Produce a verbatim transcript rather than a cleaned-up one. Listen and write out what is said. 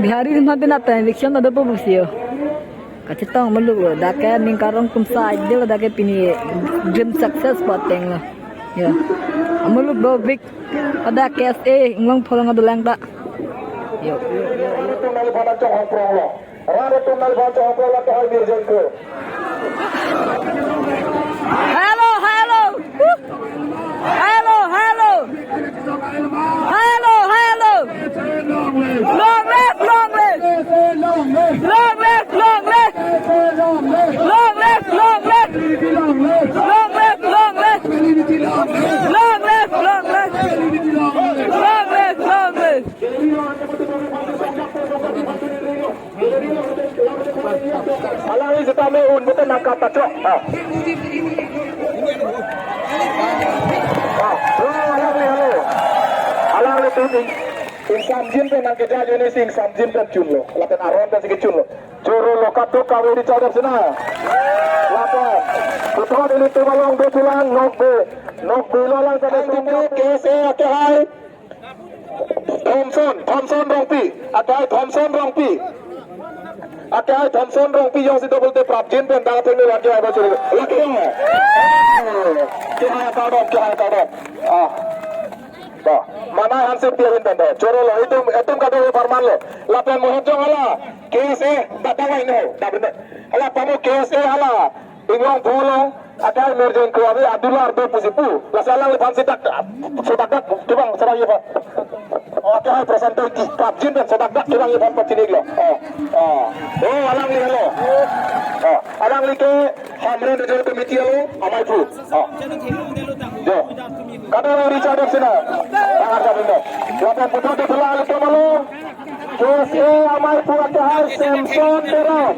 Bihari atum aphan pini eviction ta dopo pusi yo. Kachetong amuluk lo, dak ke ning karong kum sa idil, dak ke pini dream success pu ateng lo. Yo. Amuluk dovik, hadak K S A Inglongpho along adolang ta. Yo, yo, yo, yo. Rat atum nangli aphan chonghong prong lo. Rat atum nangli aphan chonghong prong lo, lahai Mirjeng Kro. Hello, hello. Hello, hello. Hello, hello. Long live, long live. Long live, long live. Long live, long live. Long live, long live. Long live, long live. Long live, long live. Alangli sitame un betul nangkap pachok. Ah. Ah, oh, alangli, halo. Alangli tuh ing, ingsamjin pen nangkeja joni si ingsamjin pen chunlo. Lapen aron pensi kechunlo. Choro lo, kadokave richadap sina. Lapen puthot ilitum along dothulang, Nokbe. Nokbe lo alang sitame tungko. K S A akehai Thomson, Thomson Rongpi, akehai Thomson Rongpi. Akehai Thomson Rongpi jongsi double te prapjin pen dak ateng ni warja apa choro. Lagi dong. Kehai ta dong, kehai ta dong. Ah. Bah, mana Hanse P R in pen dong. Choro lo, itum, itum kadokave apharman lo. Lapen Mohit Jong hala, K S A, dak dak lain ho, dak bener. Hala pamo K S A hala. Inglongpho along akehai Mirjeng Kro ave, adular do pusi pu. Lasi alangliphan si dak dak, so dak dak kevang serang iphan. Oh, akehai Prasanto Ingti, prapjin pen so dak dak kevang iphan pachini lo. Oh, oh. Oh, alangli halo. Oh, alangli ke Hamren Regional Committee along amaiphu. Oh. Jo. Kadokave richadap sina. Tangar kadokave. Lapen puthot dothulang alangli ke malo. K S A amaiphu akehai Samson Teron.